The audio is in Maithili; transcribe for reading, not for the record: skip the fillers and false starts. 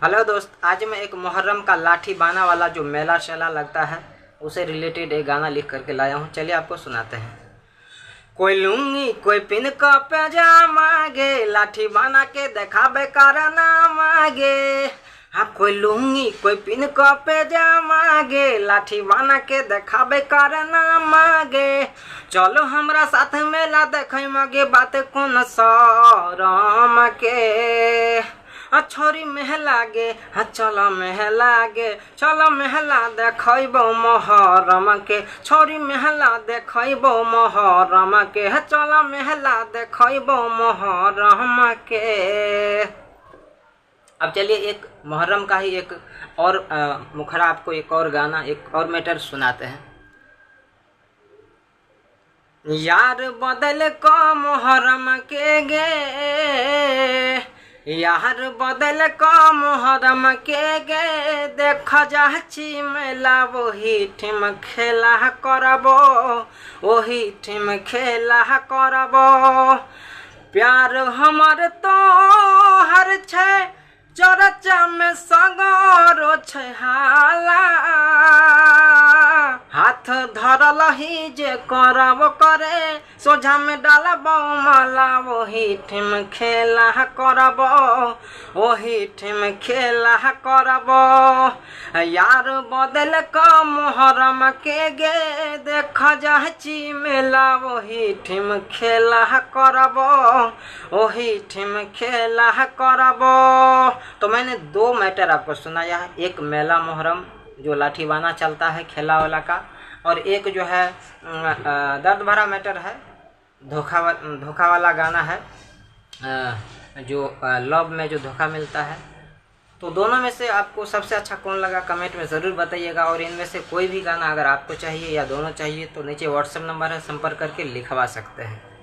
हेलो दोस्त, आज मैं एक मुहर्रम का लाठी बाना वाला जो मेला शेला लगता है उसे रिलेटेड एक गाना लिख करके लाया हूँ। चलिए आपको सुनाते हैं। कोई लुंगी कोई पिन का पैजामा गे, लाठी बाना के देखाबे कारनामा गे। हाँ, कोई लुंगी कोई पिन का पैजामा गे, लाठी बाना के देखाबे कारनामा गे। चलो हमरा साथ मेला देखे मगे, बात कोन शरम के। छोरी मेहला गे, हाँ चलो मेहला गे, चलो मेहला देखबो मोहर्रम के। छोरी मेहला देखबो मोहर्रम के, हाँ चलो मेहला देखबो मोहर्रम के। अब चलिए एक मुहर्रम का ही एक और मुखड़ा आपको एक और गाना, एक और मैटर सुनाते हैं। यार बदल का मुहर्रम के गे, यार बदल का मुहर्रम के गे, देख जाची मेला वही ठिम खेला करबो, वही ठिम खेला करबो। प्यार हमर तो हर छै, चर्चा में सगरो छै हाला। हाथ धरल ही जे करब करे, सोझा में डालबो माला, वही ठिम खेला करबो, वही ठिम खेला करबो। यार बदल का मुहर्रम के गे, देख जाची मेला वही ठिम खेला करबो, वही ठिम खेला करबो। तो मैंने दो मैटर आपको सुनाया है, एक मेला मुहर्रम जो लाठी बाना चलता है खेला वाला का, और एक जो है दर्द भरा मैटर है, धोखा वाला गाना है, जो लव में जो धोखा मिलता है। तो दोनों में से आपको सबसे अच्छा कौन लगा कमेंट में ज़रूर बताइएगा। और इनमें से कोई भी गाना अगर आपको चाहिए या दोनों चाहिए तो नीचे व्हाट्सएप नंबर है, संपर्क करके लिखवा सकते हैं।